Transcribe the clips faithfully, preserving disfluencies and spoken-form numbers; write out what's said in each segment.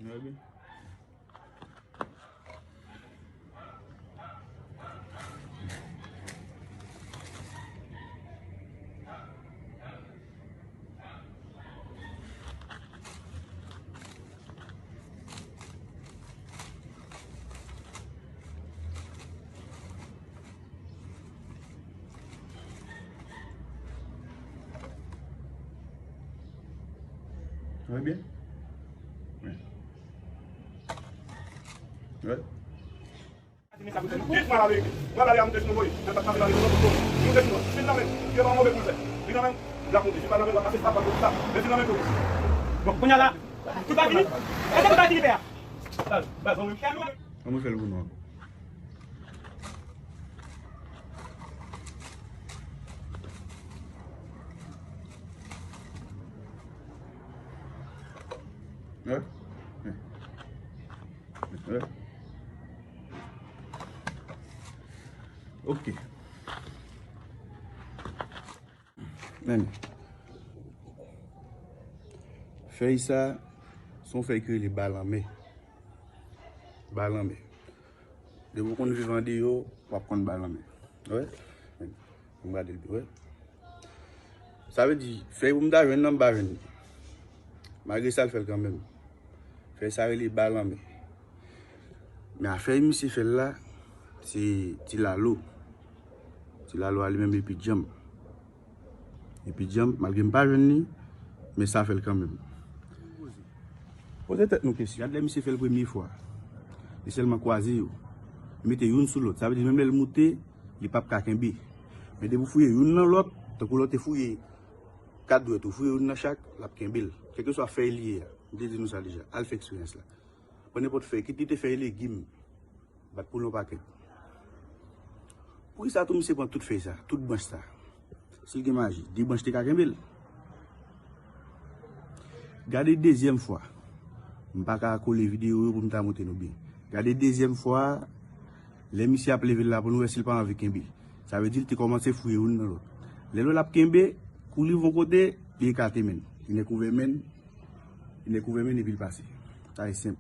Trè byen. Trè byen. Wi. Wi. Bon, kounye a la, tout pa fini? Èske tout pa fini, pè a? An mwen fè l pou nou ankò. Wi. Wi. Wi. Ok. Men. Fèy sa, se yon fèy ki rele ba lanmè. Ba lanmè. Depi w konn viv andeyò, w ap konn ba lanmè. Wi. Men. Ann gade l byen, wi. Sa vle di, fèy pou m ta jwenn nan, m pa jwenn li. Malgre sa, l fè l kanmenm. Fèy sa rele ba lanmè. Men afè misye fè l la, se Ti Lalo. Ti Lalo a li menm epi djanm. Epi djanm, malgre m pa jwenn li, men sa fè l kanmenm. Poze tèt nou kesyon. Gad lè misye fè l premye fwa. Li sèlman kwaze yo. Li mete youn sou lòt. Sa vle di menm lè l moute, li p ap ka kenbe. Men depi w fouye youn nan lòt, tankou lè w te fouye kat dwèt ou, fouye youn nan chak, l ap kenbe l. Kèlkeswa fèy li ye a. M te di nou sa deja. Al fè eksperyans la. Pran nenpòt fèy, kit li te fèy legim, bat pou l yon pakèt. Poukisa tou misye pran tout fèy sa, tout branch sa? Si l gen maji, de branch te ka kenbe l. Gade dezyèm fwa. M pa ka kole videyo yo pou m ta montre nou byen. Gade dezyèm fwa, lè misye ap leve l la pou nou wè si l pa anvi kenbe. Sa vle di l te kòmanse fouye youn nan lòt. Lè l wè l ap kenbe, kou li yon kote, li ekate men l. Li nèk ouvè men l, li nèk ouvè men l epi l pase. Sa e senp.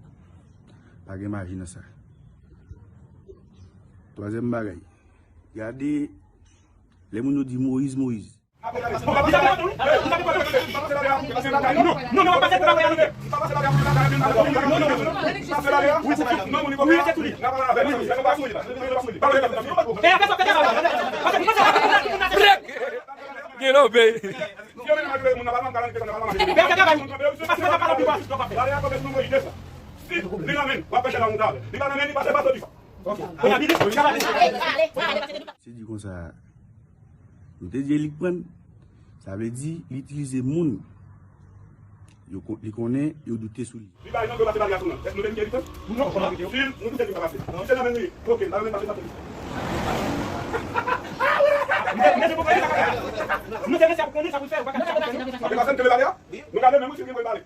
Pa gen maji nan sa. Twazyèm bagay. Gade lè moun yo di Moyiz, Moyiz. Gen lòbèy. Si li nan men, w ap fè chè la monta. Li pa nan men, li pase pa soti. Se di konsa, nou te di e li k pran l. Sa vle di, li itilize moun yo ko-, li konnen yo doute sou li. Li bay nan dlo pase bagay a sou nan. Èske nou te kite li pran? Non. Si nou doute li pa pase. Si se nan men li, ok, nan men pase, pase. Nou te mesye pou konnen sa pou fè. Nou te mesye pou konnen sa pou fè. Ou pa ka fè sa. Pase, nou te pale a? Nou gade menm si gen pou pale.